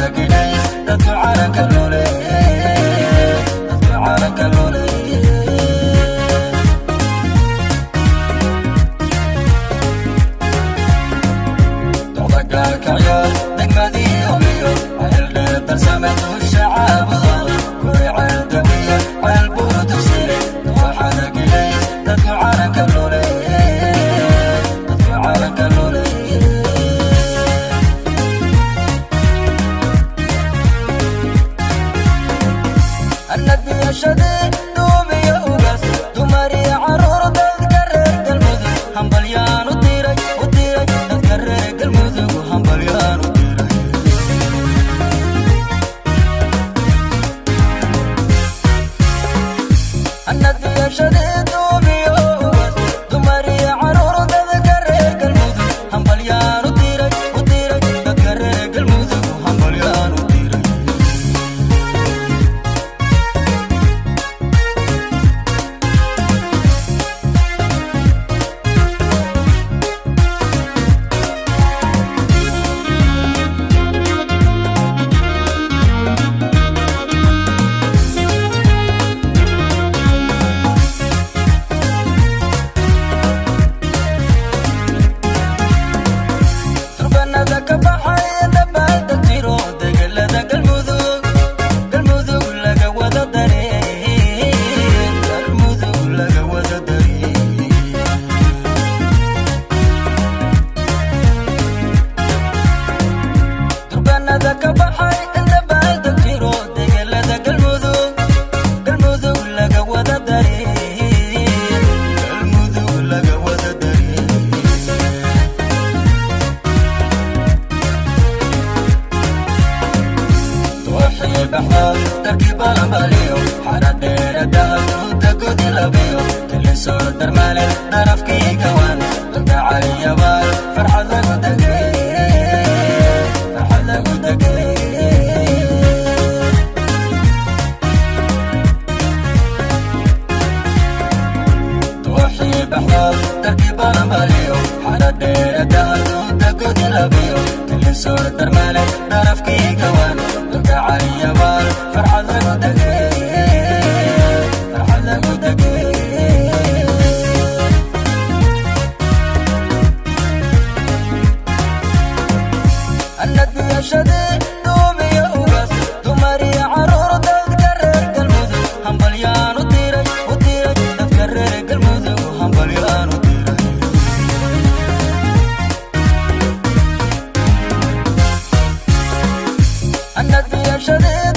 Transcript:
Dadku calanka lule, dadku calanka lule. Dogaalkacyo degmadii Obiyo, Ceeldheer, Darsame, dusha Caabudo, Guriceel, Dawiya, Ceel Buurdugsire, waxaada Gilays, dadku calanka lule, dadku calanka lule. Annadiyashadii duubiyo ugaas, dumariyo caruur, dadka reer Galmudug hambalyaan u diray, u diray, dadka reer Galmudug hambalyaan u diray. Annadiyashadii duubiyo ugaas, dumariyo caruur, dadka reer Galmudug hambalyaan u diray, u diray, dadka reer Galmudug hambalyaan u diray. Turbanada ka baxay dabaalda jiro degelada Galmudug, Galmudug laga wada dareen, Galmudug laga wada dareen. Turbanada ka baxay dabaalda jiro degelada Galmudug, Galmudug laga wada dareen, Galmudug laga wada dareen. Dooxii baxda darkii balanbaliyo, xara dheera dahaduuda godi labiyo, kalisoo darmale darafkii kawan, dadka caliyabaal farxad lagu degay, farxad lagu degay. Dooxii baxda darkii balanbaliyo, xara dheera dahaduuda godi labiyo, kalisoo darmale darafkii kawan, dadka caliyabaal farxad lagu degay, farxad lagu degay. Annadiyashadii duubiyo ugaas, dumariyo caruur, dadka reer Galmudug hambalyaan u diray, u diray, dadka reer Galmudug hambalyaan u diray. Annadiyashadii